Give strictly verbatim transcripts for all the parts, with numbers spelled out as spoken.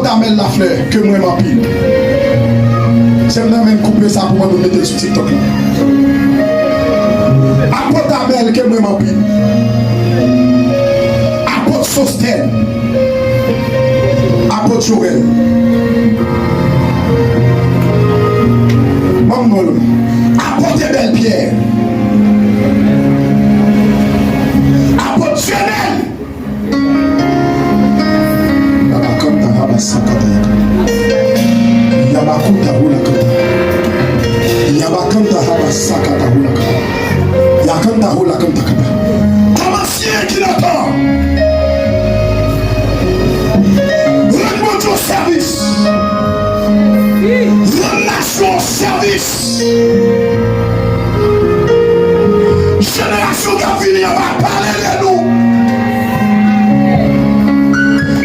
Amel Lafleur, ke m renmen anpil. Se m nan menm koupe sa pou mwen mete l sou TikTok la. Apot Amel, ke m renmen anpil. Apot Sostèn. Apot Joel. Ban m non yo. Apot Ebel Pierre. Apot Dieunel. Yabakanta habasakata yakata. Yabakuta hulakanta. Yabakanta habasakata hulakanta. Yakanta hulakanta kata. Kòmansye ki nan tan. Rann Bondye sèvis. Rann nasyon sèvis. Jenerasyon k ap vini an va pale de nou.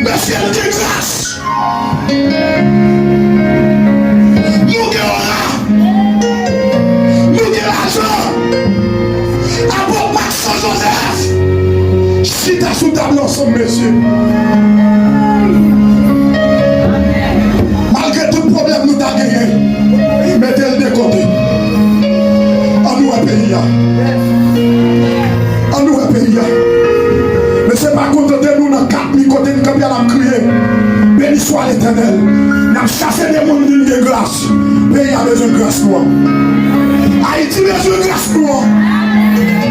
Mesye, nou gen gras. Nou gen ora. Nou gen lajan. Apot Maxo Joseph chita sou tab la ansanm, mesye. Malgre tout pwoblèm nou ta genyen, mete l de kote. Ann wè peyi a. Ann wè peyi a. Men se pa kontante nou nan kat mi kote n kanpe a n ap kriye. Beni swa Letènèl. N ap chase demonn vin gen gras. Peyi a bezwen gras nou an. Ayiti bezwen gras nou an.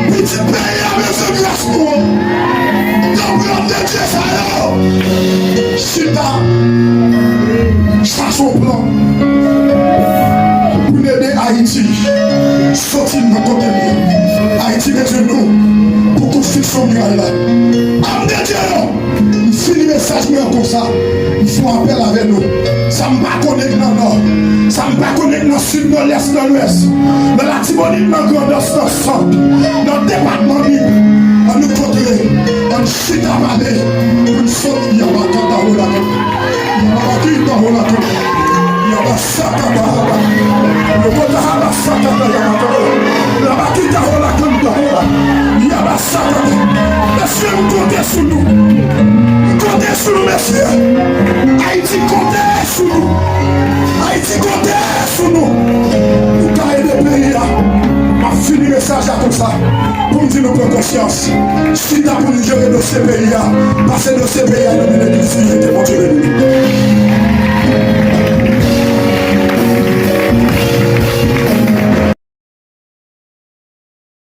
Pitit peyi a bezwen gras nou an. Tanpri, òm de Dye sa yo, chita, chache yon plan pou n ede Ayiti soti nan kote l ye. Ayiti bezwen nou pou konstriksyon miray la. Òm de Dye yo, m fini mesaj mwen an konsa. M fè yon apèl avè nou. Sa m pa konnen k nan nò, sa m pa konnen k nan sid, nan lès, nan lwès, nan Latibonit, nan Grandans, nan sant, nan depatman Nip, ann nou kontre, ann chita pale pou n sot Yabakanta Holakanta. Yabakita Holakanta. Yabasakata Haba. Yokota Habasakata Yabakanta. Yabakita Holakanta Hola. Yabasakata. Mesye, m konte sou nou. M konte sou nou, mesye. Ayiti konte sou nou. Ayiti konte sou nou. Nou ka ede peyi a. M ap fini mesaj la konsa. Pou m di nou pran konsyans. Chita pou nou jere dosye peyi a. Pase dosye peyi a nan men legliz li ye, ke Bondye beni nou.